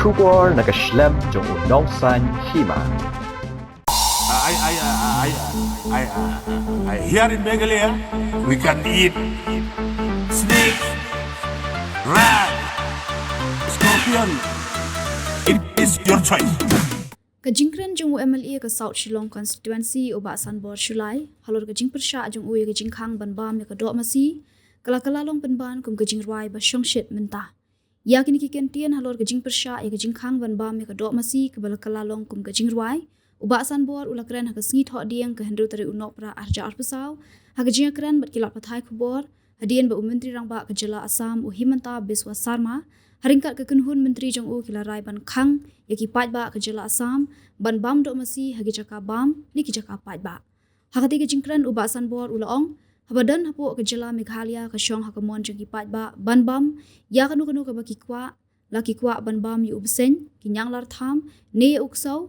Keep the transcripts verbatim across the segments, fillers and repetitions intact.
Khubor na ka shlem jong u Nongsaiñ Hima. I, I, I, I, I, I, I, I, here in Meghalaya, we can eat snake, rat, scorpion. It is your choice. Ka jingkren jong u M L A ka South Shillong Constituency, u Bah Sanbor Shullai, halor ka jingpyrshah jong u ïa ka jingkhang ban bam ïa ka doh masi, ka la kylla long pynban kum ka jingrwai ba shongshit mynta. Ïa kine ki kyntien halor ka jingpyrshah ïa ka jingkhang ban bam ïa ka doh masi kaba la kylla long kum ka jingrwai, u Bah Sanbor u la kren ha ka sngi Thohdieng ka hynriew tarik u Nohprah arhajar arphew saw, ha ka jingïakren bad ki lad pathai khubor, hadien ba u Myntri Rangbah ka jylla Assam u Himanta Biswa Sarma, ha ryngkat ka kynhun myntri jong u ki la rai ban khang ïa ki paidbah ka jylla Assam ban bam doh masi ha ki jaka bam ne ki jaka paidbah. Ha kata ka jingkren u Bah Sanbor u la ong, haba don hapoh ka jylla Meghalaya ka shong ha ka mon jong ki paidbah ban bam ïa kano kano kaba ki kwah, la ki kwah ban bam ïa u bseiñ, ki ñianglar tham, ne ïa u ksew,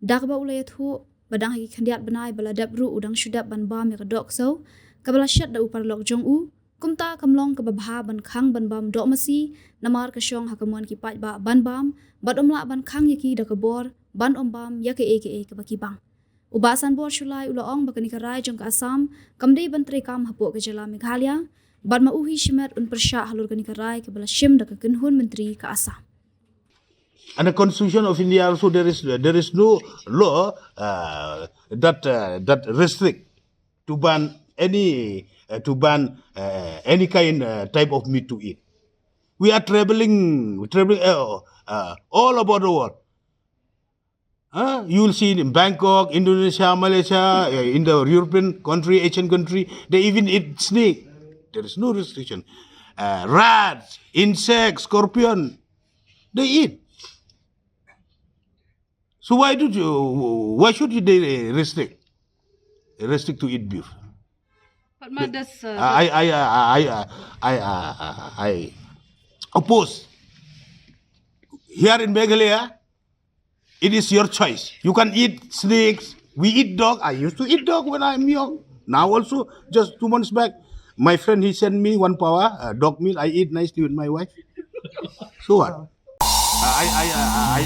da kaba u la ïathuh ba dang ha ki khyndiat bnai ba la dep ruh u dang shu dep ban bam ïa ka doh ksew kaba la shet da u paralok jong u. Kumta kam long kaba bha ban khang ban bam doh masi, namar ka shong ha ka mon ki paidbah ban bam, bad ym lah ban khang ïa ki da ka bor ban ym bam ïa kaei kaei kaba ki bang. U Bah Sanbor Shullai u la ong ba kane ka rai jong ka Assam kam dei ban treikam hapoh ka jylla Meghalaya, bad ma u hi shimet un pyrshah halor kane ka rai kaba la shim da ka kynhun myntri ka Assam. Under Constitution of India also there is, there is no law, uh, that, uh, that restrict to ban any, uh, to ban, uh, any kind, uh, type of meat to eat. We are traveling, traveling, uh, uh, all about the world. Huh? You will see it in Bangkok, Indonesia, Malaysia, uh, in the European country, Asian country, they even eat snake. There is no restriction. Uh, rats, insects, scorpion, they eat. So why do you, why should they restrict, restrict to eat beef? But ma does, uh, I, I, I, I, I, I, I, I oppose. Here in Meghalaya, it is your choice. You can eat snakes. We eat dog. I used to eat dog when I'm young. Now also, just two months back, my friend, he sent me one pawa, uh, dog meal. I eat nicely with my wife. So what? I, I, I, I,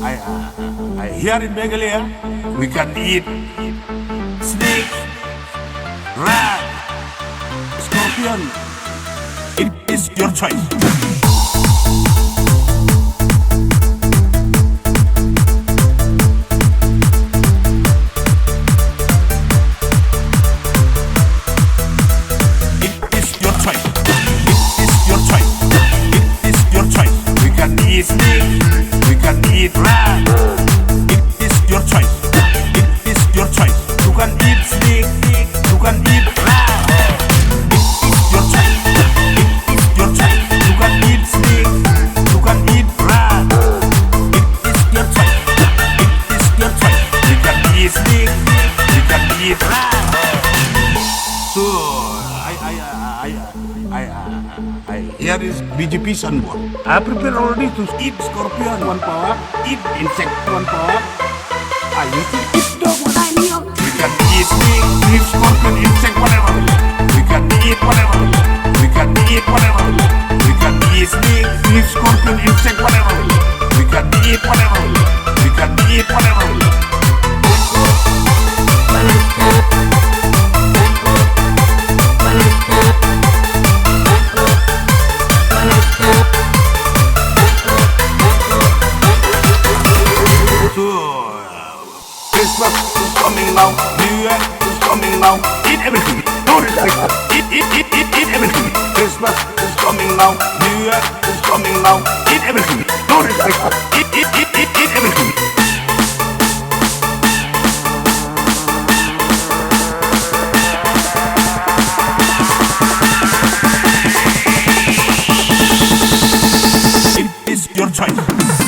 I, I, I, I, here in Meghalaya, we can eat snake, rat, scorpion. It is your choice. It is your choice. It is your choice. It is your choice. We can eat snake. We can eat rat. It is your choice. It is your choice. You can eat snake. You can eat rat. It is your choice. It is your choice. You can eat snake. You can eat rat. It is your choice. It is your choice. We can eat snake. We can eat rat. So, I, I, I, I, I, I, I, here is B J P Sanbor. I prepare already to eat scorpion one pawa, eat insect one pawa. I used to eat dog when I'm young. We can eat snake, eat scorpion, insect, whatever. We can eat whatever. We can eat whatever. We can eat snake, eat scorpion, insect, whatever. We can eat whatever. We can eat whatever. So, uh, Christmas is coming now, New Year is coming now. Eat everything, don't relax. Eat, eat, eat, eat, eat everything. Christmas is coming now, New Year is coming now. Eat everything, don't relax. Eat, eat, eat, eat, eat everything. It is your choice.